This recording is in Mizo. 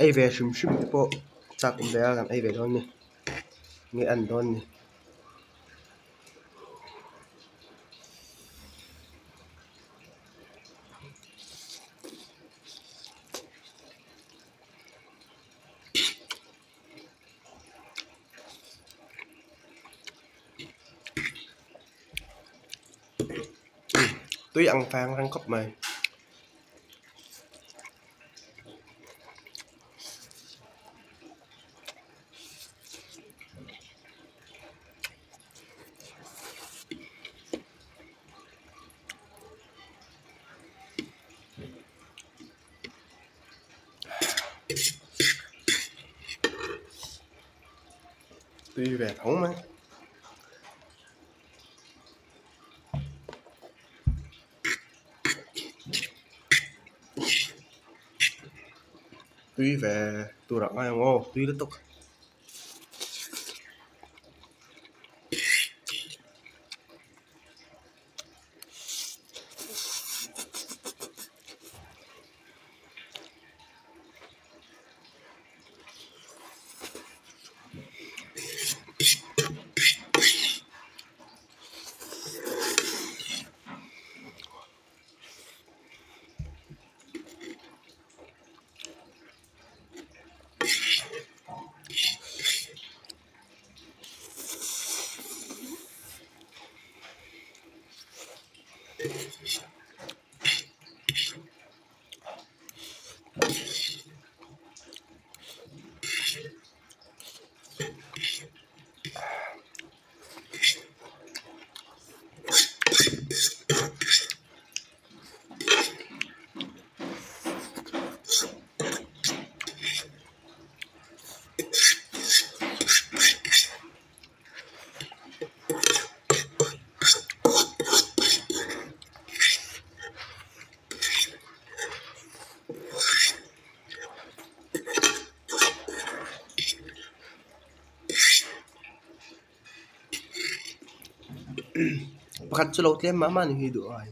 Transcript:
Ei ve hrim hrim te pawh chak awm ve a kan ei ve dawn a ni nge an dawn a ni. Tui ang fang reng khawp mai. Tui ve tho mai. Tui ve tur ah ngai ang aw tui lutuk. Pakhat chu lo tlem mah mah ni hi duh ai.